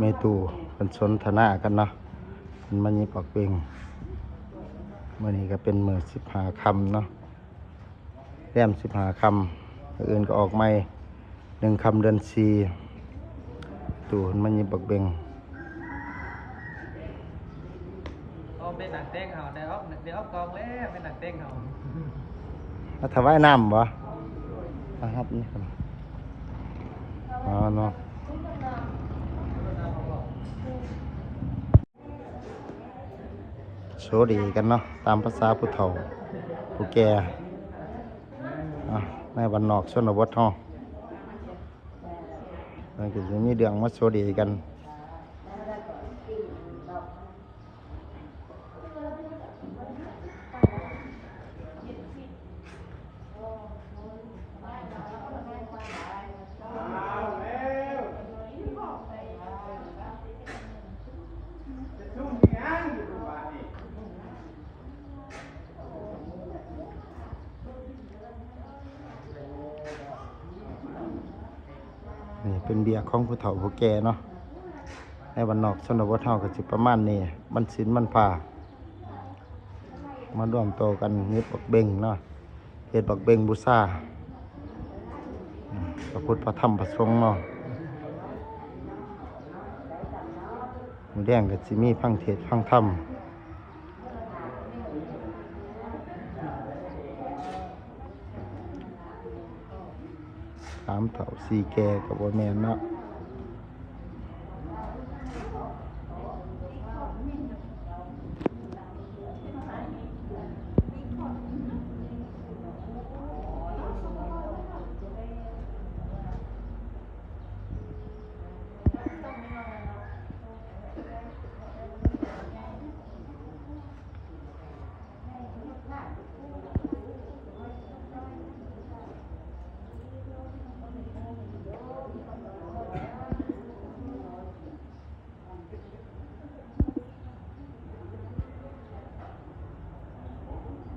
ແມ່ຕູ້ເພິ່ນສົນທະນາກັນເນາະ ເພິ່ນມາຍິບອອກເບັງ. ມື້ນີ້ກໍເປັນມື້ສິບຫ້າຄ່ຳເນາະ ແລມສິບຫ້າຄ່ຳ ມື້ອື່ນກໍອອກໃໝ່ ໜຶ່ງຄ່ຳເດືອນສີ່ ຕູ້ເພິ່ນມາຍິບອອກເບັງ. ເອົາໄປນັ່ງແຕ່ງເຮົາ ໄດ້ອອກ ໄດ້ອອກກອງແລ້ວ ໄປນັ່ງແຕ່ງເຮົາ ມາຖວາຍນ້ຳບໍ່? ມາຮັບນີ້ ອໍເນາະ. ໂຊດີກັນເນາະ ຕາມພາສາຜູ້ເຖົ້າຜູ້ແກ່ ອ່ະ ໃນບ້ານນອກຊົນນະບົດເຮົາ ມັນກໍຊິມີເລື່ອງມາໂຊດີກັນ. ນີ້ເປັນວຽກຂອງຜູ້ເຖົ້າຜູ້ແກ່ເນາະ ໃນບ້ານນອກຊົນນະບົດເຮົາກໍຊິປະມານນີ້ ວັນສິນວັນພາ ມາລວມໂຕກັນຫຍິບບັກເບັງເນາະ ເຮັດບັກເບັງບູຊາ ອາ ພະພຸດພະທຳພະສົງເນາະ. ມື້ແລງກໍຊິມີຟັງເທດຟັງທຳ. ສາມເຖົ້າສີ່ແກ່ກໍບໍ່ແມ່ນເນາະ.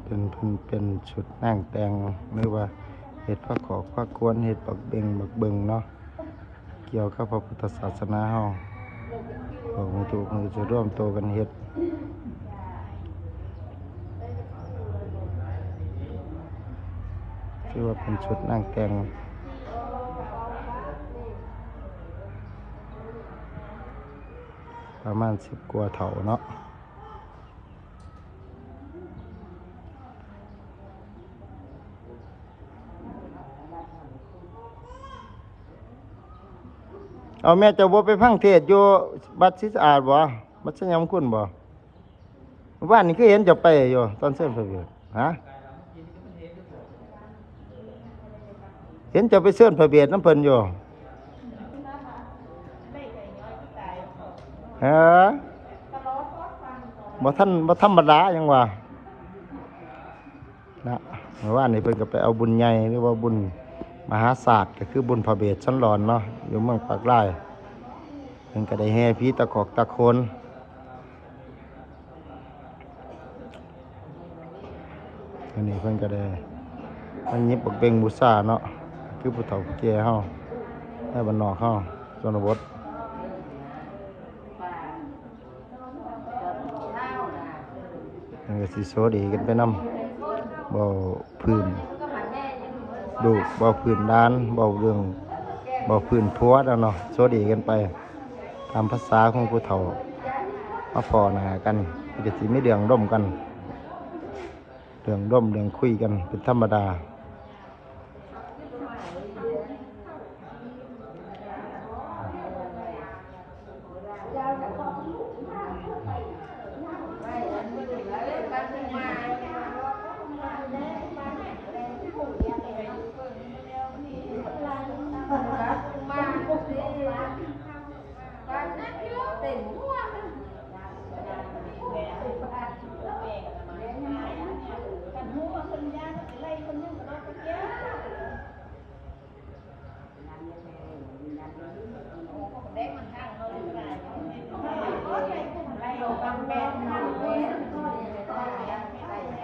ເປັນ ເປັນ ເປັນຊຸດນາງແຕ່ງ ຫຼືວ່າເຮັດພະຂອກພະຄວນ ເຮັດບັກເບັງບັກເບິ່ງເນາະ. ກ່ຽວກັບພະພຸດທະສາສະໜາເຮົາ ພວກແມ່ຕູ້ເພິ່ນກໍຈະລວມໂຕກັນເຮັດ ຖືວ່າເປັນຊຸດນາງແຕ່ງ ປະມານສິບກວ່າເຖົ້າເນາະ. ເອົາ ແມ່ເຈົ້າບໍ່ໄປຟັງເທດຢູ່ວັດສີສະອາດບໍ່? ວັດໄຊຍະມຸງຄຸນບໍ່? ວານນີ້ຄືເຫັນເຈົ້າໄປຢູ່ຕອນເຊີນພະເວດ ຮະ? ເຫັນເຈົ້າໄປເຊີນພະເວດນຳເພິ່ນຢູ່ ເອີ ບໍ່ທັນ ບໍ່ທຳມະດາຫຍັງວ່າ. ນະ ເມື່ອວານນີ້ເພິ່ນກໍໄປເອົາບຸນໃຫຍ່ ຫຼືວ່າບຸນມະຫາສາດ ກໍຄືບຸນພະເບດສັນຫຼອນເນາະ ຢູ່ເມືອງປາກລາຍ ເພິ່ນກໍໄດ້ແຫ່ຜີຕາຂອກຕາໂຂນ. ອັນນີ້ເພິ່ນກໍໄດ້ມາຫຍິບບັກເບັງບູຊາເນາະ ຄືຜູ້ເຖົ້າຜູ້ແກ່ເຮົາ ໃນບ້ານນອກເຮົາ ຊົນນະບົດ. ມັນກໍຊິໂຊດີກັນໄປນຳ ເວົ້າພື້ນລູກ ເວົ້າພື້ນຫຼານ ເວົ້າເລື່ອງ ເວົ້າພື້ນຜົວແລ້ວເນາະ ໂຊດີກັນໄປຕາມພາສາຂອງຜູ້ເຖົ້າ ມາພໍ້ໜ້າກັນ ມັນກໍຊິມີເລື່ອງລົມກັນ ເລື່ອງລົມເລື່ອງຄຸຍກັນເປັນທຳມະດາ. ແ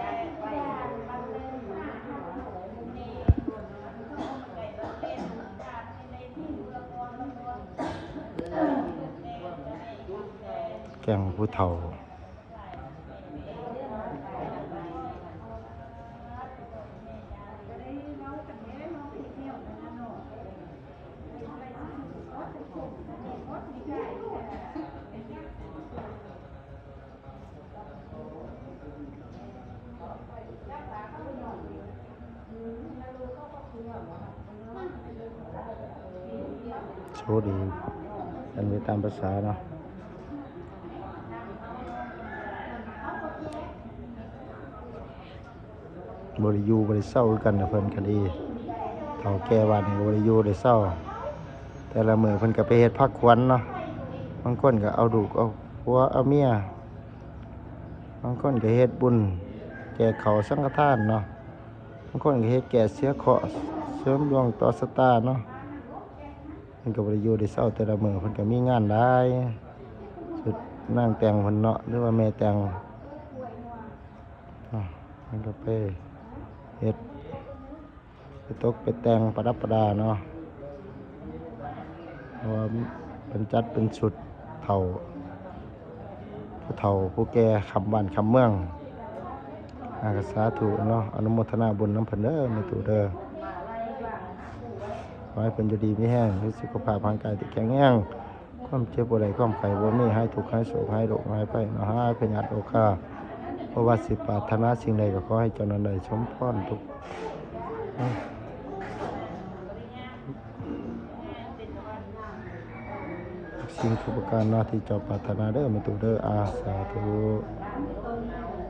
ແກ້ງຜູ້ເຖົ້າ. ໂຊດີ ເປັນໄປຕາມພາສາເນາະ. ບໍ່ໄດ້ຢູ່ບໍ່ໄດ້ເຊົາຄືກັນນະ ເພິ່ນກະດີ ເຖົ້າແກ່ບ້ານນີ້ກໍບໍ່ໄດ້ຢູ່ໄດ້ເຊົາ. ແຕ່ລະມື້ເພິ່ນກໍໄປເຮັດພາກຂວັນເນາະ, ບາງຄົນກໍເອົາລູກເອົາຜົວເອົາເມຍ, ບາງຄົນກໍເຮັດບຸນແຈກເຂົ້າສັງຄະທານເນາະ, ບາງຄົນກໍເຮັດແກ້ເສຍເຄາະ ເສີມດວງຕໍ່ຊະຕາເນາະ. ເພິ່ນກໍບໍ່ໄດ້ຢູ່ໄດ້ເຊົາແຕ່ລະມື້, ເພິ່ນກໍມີງານຫຼາຍ. ຊຸດນາງແຕ່ງເພິ່ນເນາະ ຫຼືວ່າແມ່ແຕ່ງ ເພິ່ນກໍໄປເຮັດ ໄປຕົກໄປແຕ່ງປະດັບປະດາເນາະ, ເພາະວ່າເພິ່ນຈັດເປັນຊຸດເຖົ້າ ຜູ້ເຖົ້າຜູ້ແກ່ຂ້າມບ້ານຂ້າມເມືອງ. ອາ ກໍສາທຸເນາະ, ອະນຸໂມທະນາບຸນນຳເພິ່ນເດີ ແມ່ຕູ້ເດີ. ຂໍໃຫ້ເພິ່ນຢູ່ດີມີແຮງ, ມີສຸຂະພາບຮ່າງກາຍທີ່ແຂງແຮງ, ຄວາມເຈັບບໍ່ໄດ້ ຄວາມໄຂ້ບໍ່ມີ, ຫາຍທຸກຫາຍໂສກ ຫາຍໂລກຫາຍໄພເນາະ, ຫາຍພະຍາດໂລຄາ. ບໍ່ວ່າຊິປາດຖະໜາສິ່ງໃດ ກໍຂໍໃຫ້ເຈົ້ານັ້ນໄດ້ສົມພອນທຸກ ສິ່ງທຸກປະການເນາະ ທີ່ເຈົ້າປາດຖະໜາເດີ ແມ່ຕູ້ເດີ. ອາ ສາທຸ.